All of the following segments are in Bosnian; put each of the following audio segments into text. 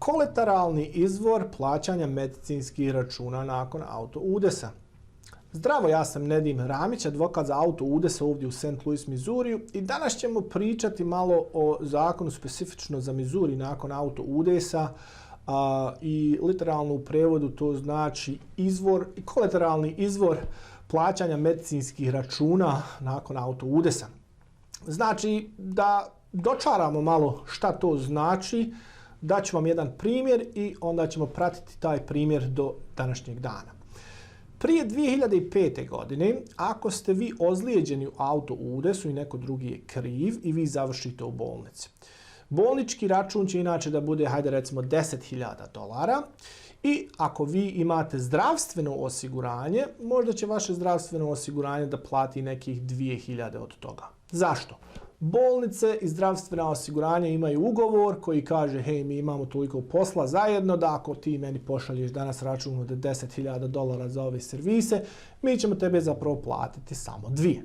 Kolateralni izvor plaćanja medicinskih računa nakon auto udesa. Zdravo, ja sam Nedim Ramić, advokat za auto udes ovdje u St. Louis, Missouriju i danas ćemo pričati malo o zakonu specifično za Missouri nakon auto udesa i literalno u prevodu to znači izvor i kolateralni izvor plaćanja medicinskih računa nakon auto udesa. Znači da dočaramo malo šta to znači, daću vam jedan primjer i onda ćemo pratiti taj primjer do današnjeg dana. Prije 2005. godine, ako ste vi ozlijeđeni u auto udesu i neko drugi je kriv i vi završite u bolnici. Bolnički račun će inače da bude, hajde recimo, $10.000 i ako vi imate zdravstveno osiguranje, možda će vaše zdravstveno osiguranje da plati nekih 2.000 od toga. Zašto? Bolnice i zdravstvena osiguranja imaju ugovor koji kaže hej, mi imamo toliko posla zajedno da ako ti meni pošalješ danas račun od $10.000 za ove servise, mi ćemo tebe zapravo platiti samo 2.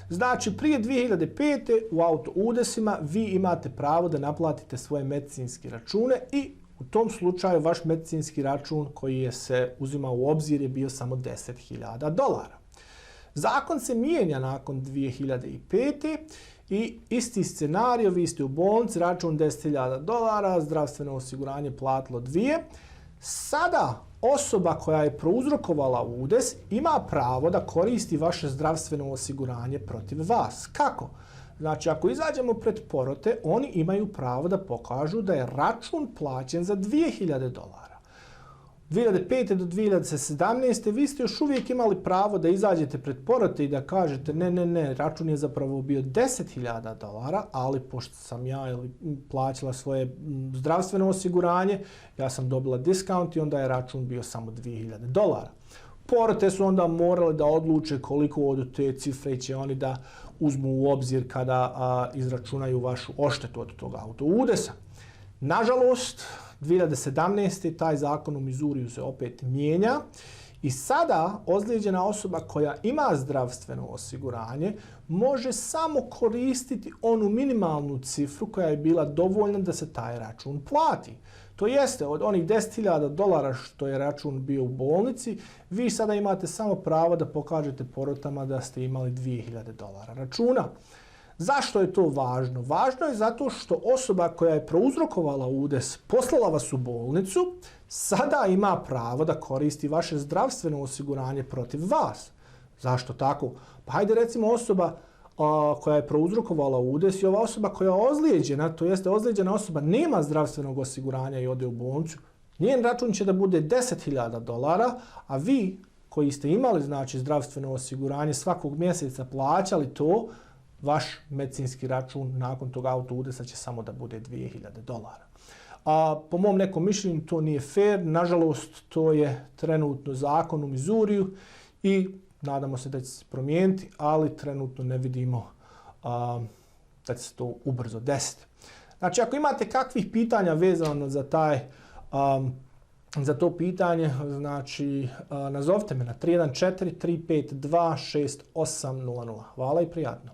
Znači, prije 2005. u auto udesima vi imate pravo da naplatite svoje medicinske račune i u tom slučaju vaš medicinski račun koji je se uzimao u obzir je bio samo $10.000. Zakon se mijenja nakon 2005. i isti scenario, vi ste u bolnici, račun $10.000, zdravstveno osiguranje platilo 2. Sada osoba koja je prouzrokovala udes ima pravo da koristi vaše zdravstveno osiguranje protiv vas. Kako? Znači, ako izađemo pred porote, oni imaju pravo da pokažu da je račun plaćen za $2.000. 2005. do 2017. vi ste još uvijek imali pravo da izađete pred porote i da kažete ne, račun je zapravo bio $10.000, ali pošto sam ja plaćala svoje zdravstveno osiguranje, ja sam dobila diskaunt i onda je račun bio samo $2.000. Porote su onda morale da odluče koliko od te cifre će oni da uzmu u obzir kada izračunaju vašu odštetu od toga auto udesa. Nažalost, 2017. taj zakon u Missouriju se opet mijenja i sada ozlijeđena osoba koja ima zdravstveno osiguranje može samo koristiti onu minimalnu cifru koja je bila dovoljna da se taj račun plati. To jeste, od onih $10.000 što je račun bio u bolnici, vi sada imate samo pravo da pokažete porotama da ste imali $2.000 računa. Zašto je to važno? Važno je zato što osoba koja je prouzrokovala udes, poslala vas u bolnicu, sada ima pravo da koristi vaše zdravstveno osiguranje protiv vas. Zašto tako? Pa hajde recimo osoba koja je prouzrokovala udes i ova osoba koja je ozlijeđena, to jeste ozlijeđena osoba nema zdravstvenog osiguranja i ode u bolnicu, njen račun će da bude $10.000, a vi koji ste imali znači zdravstveno osiguranje svakog mjeseca plaćali to, vaš medicinski račun nakon tog auto udesa će samo da bude $2.000. Po mom nekom mišljenju to nije fair, nažalost to je trenutno zakon u Missouriju i nadamo se da će se promijeniti, ali trenutno ne vidimo da će se to ubrzo desiti. Znači, ako imate kakvih pitanja vezano za to pitanje, znači nazovite me na 314-352-6800. Hvala i prijatno.